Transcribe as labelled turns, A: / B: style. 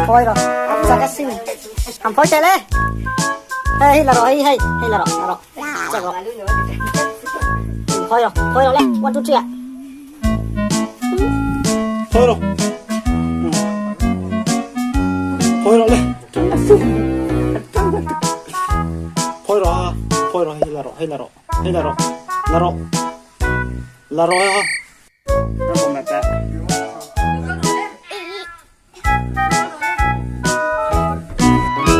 A: Phawi rawh, chak a sin. Han phawi teh le. Hei hei la rawh hei hei hei la rawh la rawh. Chak rawh. Phawi rawh phawi rawh le 1 2 3 ah.
B: Phawi rawh. Phawi rawh le. Phawi rawh ha. Phawi rawh hei la rawh hei la rawh hei la rawh. La rawh. La rawh ha.